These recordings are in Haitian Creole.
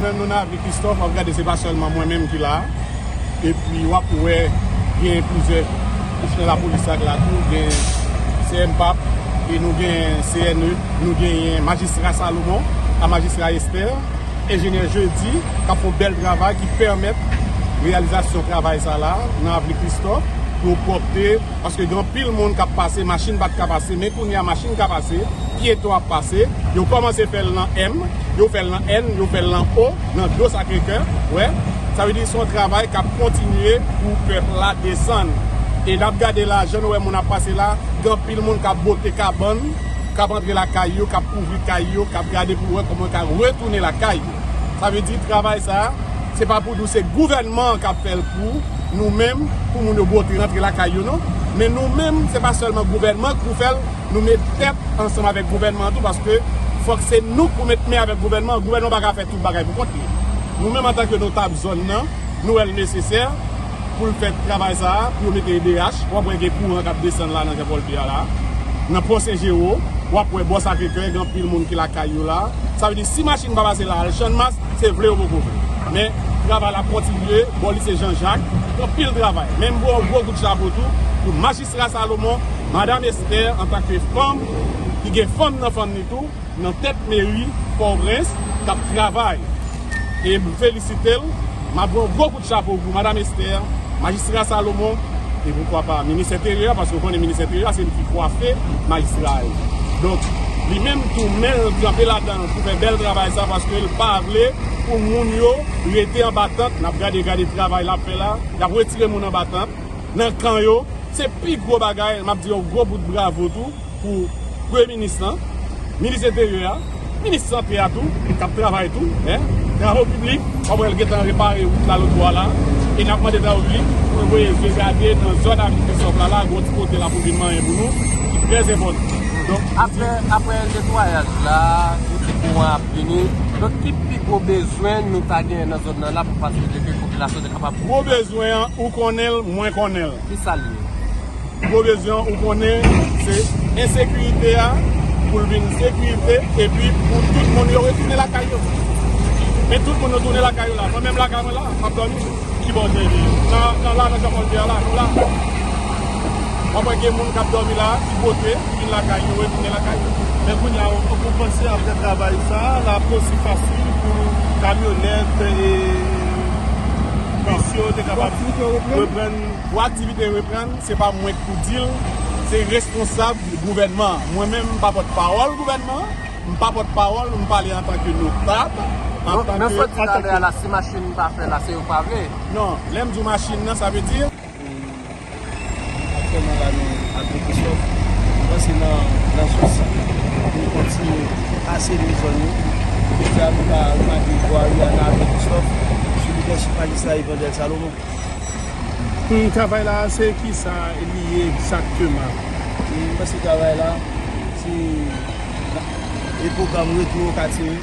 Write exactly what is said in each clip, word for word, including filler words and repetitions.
Menm nou nan avni Kristòf, w ap gade se pa sèlman mwen menm ki la. Epi w ap wè gen plizyè kouch nan lapolis ak la tou, gen C M pap, e nou gen C N E, nou genyen majistra Salomon ak majistra Esther, enjenyè Jeudy, k ap fè yon bèl travay ki pèmèt reyalizasyon travay sa la nan avni Kristòf, pou pwòpte, paske gen anpil moun k ap pase, machin pa t ka pase, men kounye a machin ka pase, pyeton ap pase, yo kòmanse fè l nan M, yo fè l nan N, yo fè l nan O, nan do Sakrekè, wè. Sa vle di se yon travay k ap kontinye pou pèp la desann. E n ap gade la, jan nou wè moun ap pase la, gen anpil moun k ap bote kabann, k ap antre lakay yo, k ap kouvri kay yo, k ap gade pou wè kòman yo ka retounen lakay yo. Sa vle di travay sa, se pa pou nou, se gouvènman an k ap fè l pou nou menm, pou moun yo bote rantre lakay yo, non. Men nou menm, se pa sèlman gouvènman k pou fè l, nou met tèt ansanm avèk gouvènman an tou, paske fòk se nou k pou met men avèk gouvènman an. Gouvènman pa ka fè tout bagay pou kont li. Nou menm, antanke notab zòn nan, nou wè l nesesè pou l fè travay sa a, pou yo mete E D H. W ap wè gen kouran k ap desann la nan Jean Paul Pierre la, nan Pon Sen Jero, w ap wè bò Sakrekè, gen anpil moun ki lakay yo la. Sa vle di, si machin pa pase la, al Channmas, se vle ou poko vle. Men, travay la kontinye, bò lise Jan Jak, gen anpil travay. Men m voye yon gwo kout chapo tou pou majistra Salomon, madanm Esther, antanke fanm, ki gen fanm nan fanm ni tou, nan tèt meri Pòtoprens k ap travay. E m felisite l, m ap voye yon gwo kout chapo pou madanm Esther, majistra Salomon, e poukwa pa minis enteryè, paske w konnen minis enteryè a se li ki kwafe majistra yo. Donk, li menm tou men l tranpe ladan l pou fè bèl travay sa, paske l pa vle pou moun yo rete anba tant. N ap gade, gade travay l ap fè la, y ap retire moun anba tant nan kan yo. Se pi gwo bagay, m ap di yon gwo bout bravo tou pou premye minis lan, minis enteryè a, minis sante a tou, k ap travay tou, en, travo piblik, w ap wè l gentan repare wout la lòt bò a la, e n ap mande travo piblik pou l voye je gade nan zòn avni Kristòf la, la, gen yon ti kote la pou l vin manyen pou nou, ki trè enpòtan. Donk, apre, apre netwayaj la, kote kouran ap vini, donk ki pi gwo bezwen nou ta genyen nan zòn nan la pou fasilite ke popilasyon te kapab. Gwo bezwen an, ou konnen l, mwen konnen l. Ki sa l ye? Gwo bezwen an, ou konnen, se ensekirite a, pou l vin sekirite, epi pou tout moun yo retounen lakay yo. Men tout moun yo tounen lakay yo la. Mwen menm lakay mwen la, m ap dòmi. Ki bò w te ye? Nan, nan la, nan Jean Paul Pierre la, nou la. W ap wè gen moun k ap dòmi la, ki pote, ki vin lakay yo, retounen lakay yo. Men kounye a, ou, ou panse apre travay sa, l ap osi fasil pou kamyonèt e bis yo te kapab reprann? Pou aktivite reprann, se pa mwen k pou di l, se responsab gouvènman an. Mwen menm, m pa pòtpawòl gouvènman an, m pa pòtpawòl, m pale antanke notab, antanke... Men w sot di talè a la, si machin pa fè la, se yo k pa vle. Non, lè m di w machin nan, sa vle di... Aktyèlman la, nou avni Kristòf, nou panse nan, nan sousi pou nou kontinye aseni zòn nou. Jodi a, nou ka remake vwari a nan avni Kristòf, sou lidèchip majistra Evandèl Salomon. Hmm, travay la, se kisa li ye egzakteman? E m panse travay la, se, e pwogram retou okatye,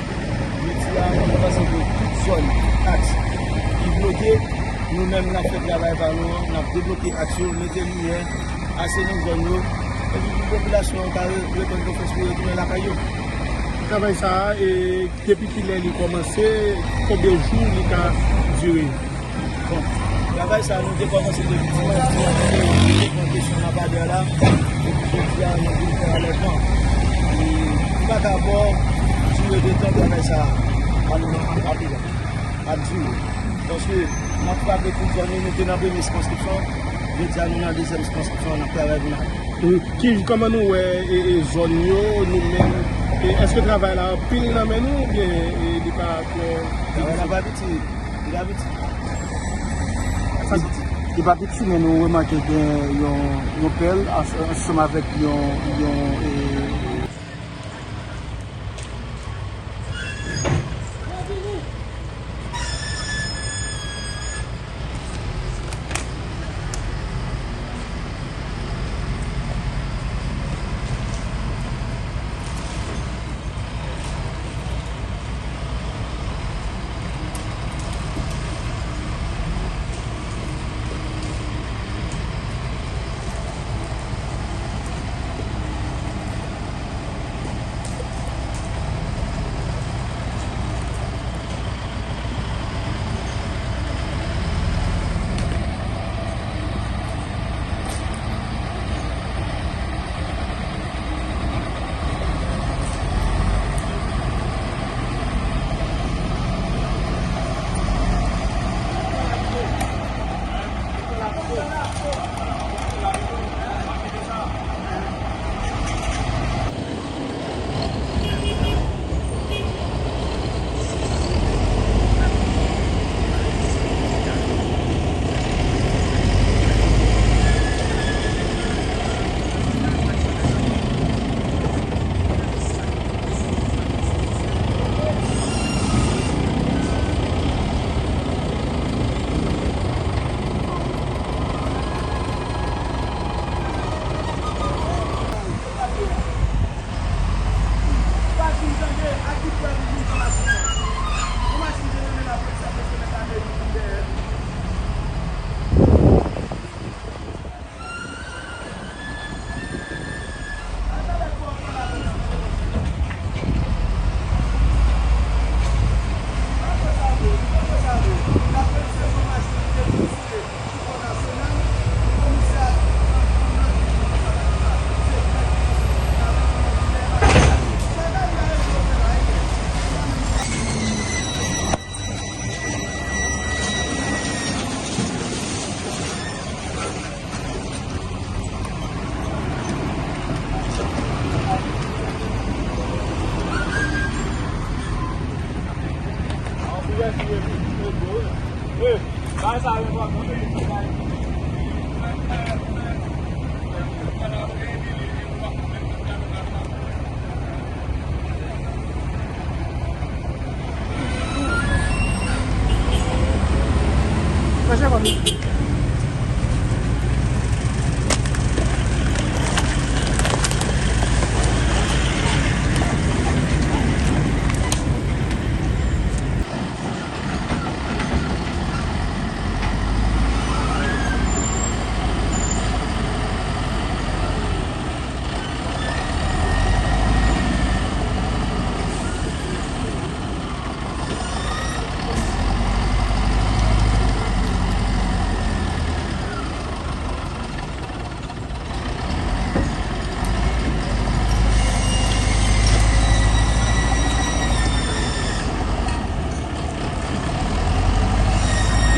Jodi a, nou panse ke tout zòn, aks ki bloke, nou menm n ap fè travay pa nou an, n ap debloke aks yo, mete limyè, aseni zòn yo, epi pou popilasyon an ka re-, reprann konfyans pou yo retounen lakay yo. Travay sa a, e, depi kilè li kòmanse, konbyen jou li ka dire? Bon, travay sa a, nou te kòmanse depi dimanch, dimanch, nou te pran kesyon lapadè la, epi jodi a, nou vin fè alèvman. E, nou pa ka ba w dire de tan travay sa a ap, ap, ap dire. Paske n ap frape tout zòn yo, nou te nan premye sikonskripsyon, jodi a, nou nan dezyèm sikonskripsyon, n ap travay pou n ale. E ki, kòman nou wè, e, e, zòn yo, nou menm, e, èske travay la anpil nan men nou, oubyen, e, li pa twò... Travay la pa piti, li pa piti. Sa, li pa piti, men nou remake gen yon, yon pèl ans-, ansanm avèk yon, yon, e,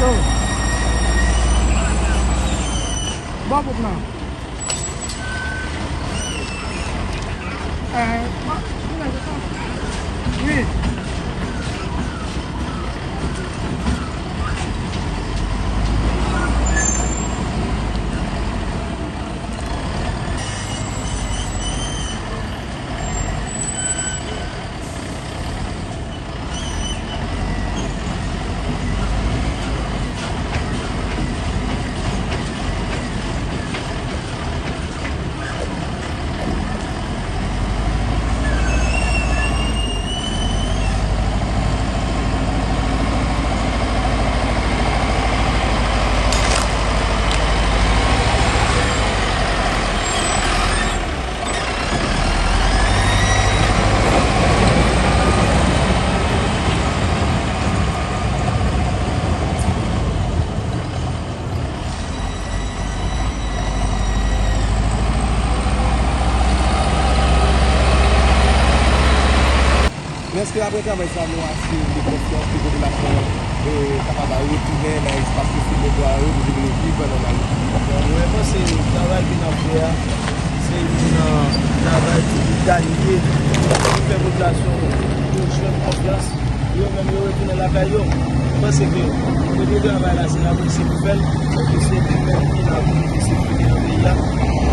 Yo. Bon, bon, non. Eh, bon, wi. Se apre travay sa nou asire de konfyans ke popilasyon an kapab retounen nan espas ke se dwa yo pou vin viv an nòmalite. Bon, mwen panse travay ke n ap fè a, se youn nan travay ki detaye, ki fè popilasyon yo jwenn konfyans, yo menm yo retounen lakay yo. Mwen panse ke kote travay la se la polis ki pou fè l, paske se li menm ki la pou mete sekirite nan peyi a.